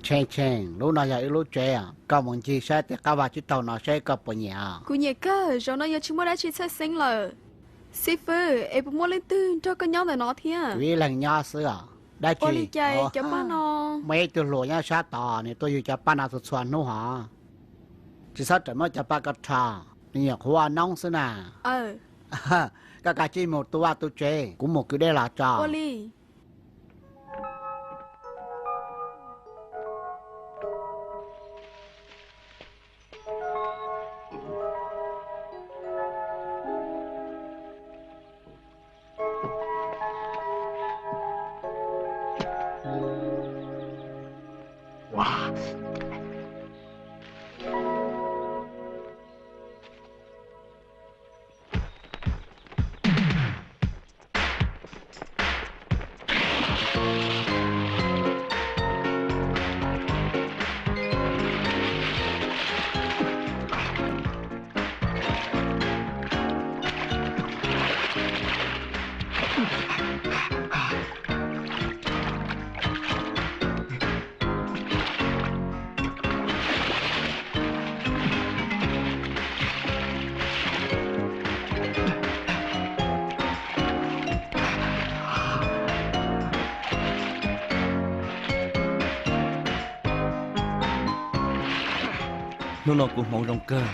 Tsheej tsheej, lub no yog wb lub tsev, koj mus ncig saib tej qab vaj tsib taug no saib koj puas nyiam. Kuv nyiam kawg, zaum no yuav tsis muaj dab tsi txhawj xeeb lawm. Xib fwb, es puas muaj leej twg nrog koj nyob ntawm no thiab? Kuv ib leeg nyob xwb os. Dab tsi? Ua li cas cov paj no? Muaj ib tug hluas nyob sab tod, nws tuaj yug cov paj no txhua txhua hnub hos. Tsis txhob rawm muab cov paj ko rho, nws nyuam qhuav ua noob xwb na. Koj kav tsij mus tu vaj tu tsev, kuv mus kwv dej los tso. Ua li. Hnub no kuv hmoov zoo kawg.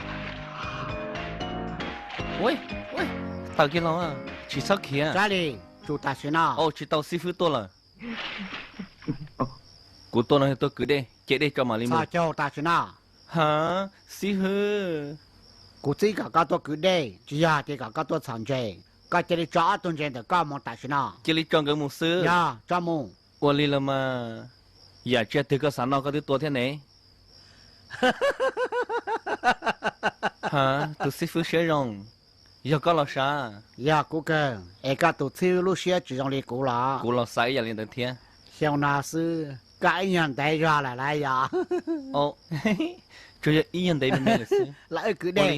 Tawm kiag los, tsis txhob khiav. Sab Lis, tsum tam sim no. Tsis tau, xib fwb tuaj lawm. Kuv tuaj no yog tuaj kwv dej, ce dej tso mam li mus. Txhos caug tam sim no. Ha, xib hwb. Kuv txib kom koj tuaj kwv dej, tsis yog hais tias kom koj tuaj txhom ntses. Koj cia li tso ob tug ntses ntawm koj mus tam sim no. Cia li tso nkawd mus xwb. Yog, tso mus. Ua li los mas, yam tsiaj twg koj xav noj koj twb tua thiab ne. Ha, tus xib fwb siab zoo, yog koj los sav? Yog kuv kawg, es koj tus txib lub siab tsis zoo li kuv los? Kuv los xav ib yam li ntawd thiab. Xyoo no xwb koj ib nyuag ntev zog lawm lauj yog? Tsuas yog ib nyuag ntev me me lawm xwb. Los wb kwv dej.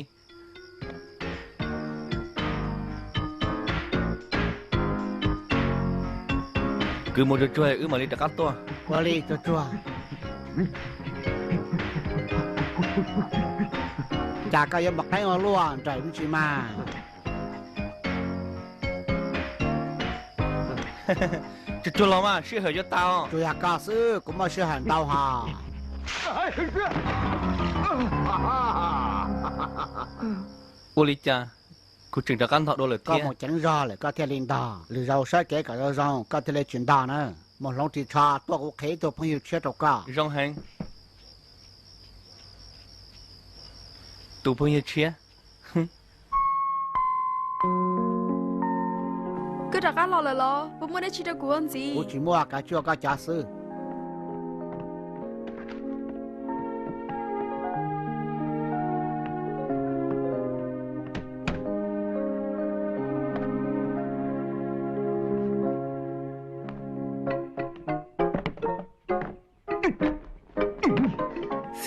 Kwv mus tsuag tsuag wb mam li rov qab tuaj. Ua li tsuag tsuag. Cas koj yuav mus qeeb ua luaj nraim me ntsis mas. Tsuag tsuag los mas, sij hawm yuav tag. Tsuas yog koj xwb, kuv muaj sij hawm ntau hos. Ua li cas kuv tseem rov qab ntog dua lawm thiab? Koj mus ceev zog lawm koj thiaj li ntog. Lwm zaus saib kev kom zoo zoo koj thiaj li tsis ntog na. Mus hloov ris tsho tuaj kuv qhia ib tug phooj ywg tshiab rau koj. Zoo heev. Tus phooj ywg tshiab. Koj rov qab los lawm los? Puas muaj dab tsi rau kuv ua ntxiv? Kuv tsis muaj, kav tsij ua koj cov xwb.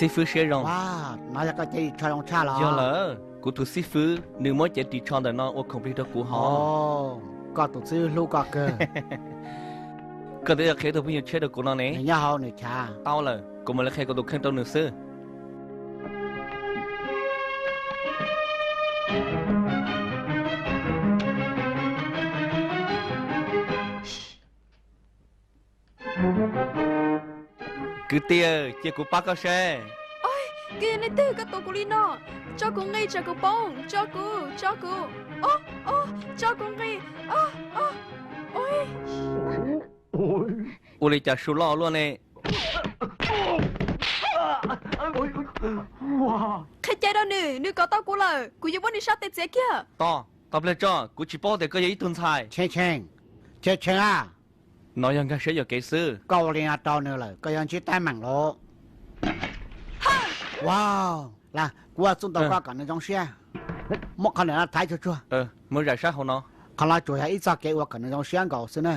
Xib fwb siab zoo. Nov yog koj cev ris tsho zoo tshaj los? Yog lawm, kuv tus xib fwb nws muab cev ris tsho ntawm no ua khoom plig rau kuv hos. Koj tus xib fwb hlub koj kawg. Koj twb yuav qhia tus phooj ywg tshiab rau kuv no ne. Nws nyob hauv nws chav. Tau lawm, kuv mam li qhia kuv tus kheej rau nws xwb. Kwv tij, cia kuv pab koj seb. Koj yog leej twg koj tua kuv li no? Tso kuv nqi tsam kuv poob, tso kuv, tso kuv. Tso kuv nqi. Ua li cas su loj luaj ne? Qhia cai rau nws, nws kov tau kuv lawm, kuv yuav muab nws sab tes txiav kiag. Tos, tos pliag tso, kuv tsis paub tias koj yog ib tug ntxhais. Tshee Tshee, Tshee Tshee a. No yog nkag siab yuam kev xwb. Koj ua li no rau nws lawm koj yuav ntsib teeb meem lawm. Kuv ua txuj ntau koj kom nws zoo siab. Muab qhov ntawm no thaiv tsuag tsuag. Muab zais sab hauv no. Qhov no tsuas yog ib txoj kev ua kom nws zoo siab nkaus xwb na.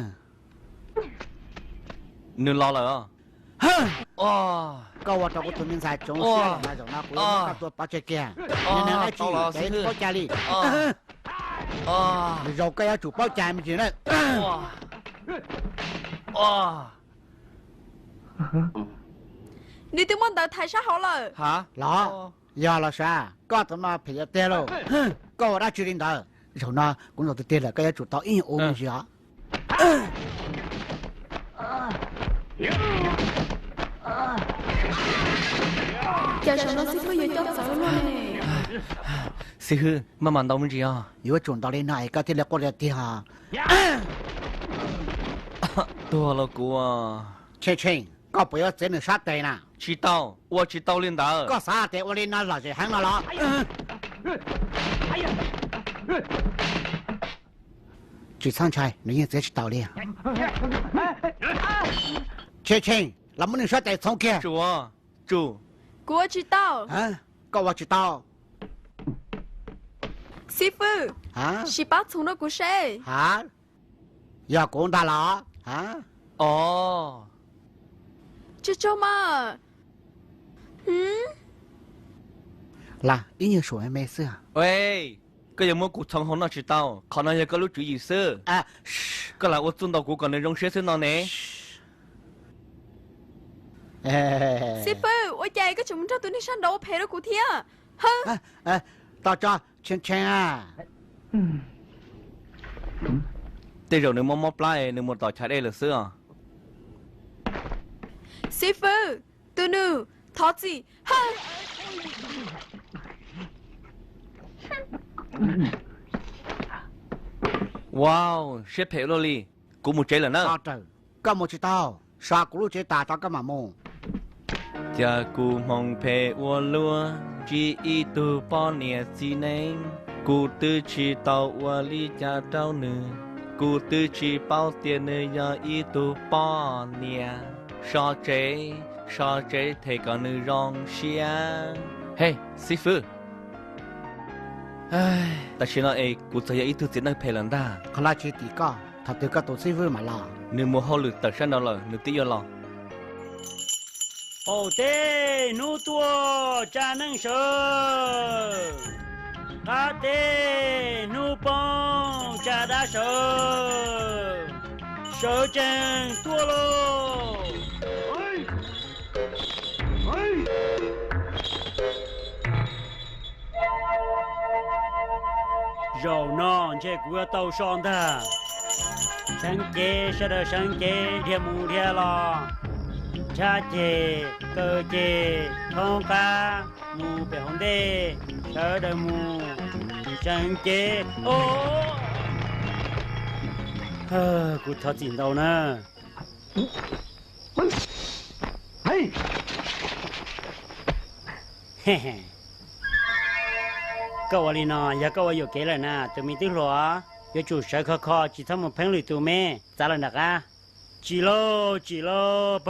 Nws los lawm. Koj ua rau kuv tus me ntxhais tsoov siab lawm mas zaum no kuv yuav muab koj tua pov tseg kiag. Nws neeg dab tsi kev tsis paub cai li. Zaum koj yuav tsum paub cai me ntsis na. Nws twb muab ntawv thaiv sab hauv lawm. Los, yog los sav, koj tus no phem tiag tiag lauj. Koj ua dab tsi li ntawd? Zaum no kuv ntaus tiag tiag lawm, koj yuav tsum tau ib nyuag ua me ntsis os. Cas zaum no xib fwb yuav coj txawv luaj ne? Xib fwb, maj mam ntaus me ntsis os. Yuav tsum ntaus li no es koj thiaj li quaj tiag tiag. Tuag los kuv. Tsheej Tsheej, koj puas yuav txiav nws sab tes na? Tsis tau, ua tsis tau li ntawd. Koj xav tias ua li no lom zem heev no los? Tsis txhob ntshai, nws yeej txiav tsis tau li. Tsheej Tsheej, los muab nws sab tes txhoov kiag. Tsum, tsum. Kuv ua tsis tau. Koj ua tsis tau. Xib fwb, sim pab txhoov rau kuv seb. Ha, yog kuv ntag los? Os, tsaug tsaug mas. Lam ib nyuag suam me me xwb. Koj yuav muab kuv txhoov hauv no tsis tau, qhov no yog koj lub tswv yim xwb. Koj lam ua txuj ntaus kuv kom nws zoo siab xwb no ne. Xib fwb, ua cas koj tseem mus nrog tus neeg sab nraud ua phem rau kuv thiab? Tos tso, Tsheej Tsheej. Tej zaum nws mob mob plab es nws mus tom chav dej lawm xwb os. Xib fwb, tus nus, thov txim. Wow, siab phem ua luaj li. Kuv mus tsev lawm na. Koj mus tsis tau, so kuv lub tsev tas tso koj mam mus. Cas kuv hmoov phem ua luaj, ntsib ib tug poj niam txiv neeb, kuv twb tsis tau ua li cas rau nws, kuv twb tsis paub tias nws yog ib tug poj niam. So tsev, so tsev them kom nws zoo siab. Hej, xib fwb, tam sim no es kuv txawm yog ib tug txiv neej phem lawm ntag. Qhov no tsis tim koj, thaum twg koj tus xib fwb mam los. Nws mus hauj lwm tawm sab nraud lawm, nws twb yuav los. Qaum teb hnub tuaj tsa neej sawv, qab teb hnub poob tsa dab sawv, sawv tsees tuaj lauj. Zaum no ntshe kuv yuav tau so ntag. Seev cev, sawv daws seev cev, dhia mus dhia los, ntshab ceg, kaw ceg, thoob qab, mus pem hauv ntej, sawv daws mus, seev cev. Kuv thov txim ntau na. Koj ua li no yog koj ua yuam kev lawm na, tus me tub hluas, yuav tsum sawv khov kho, tsis txhob mus pheeb lwm tus me, txav lawm nram qab. Tsis lauj, tsis lauj.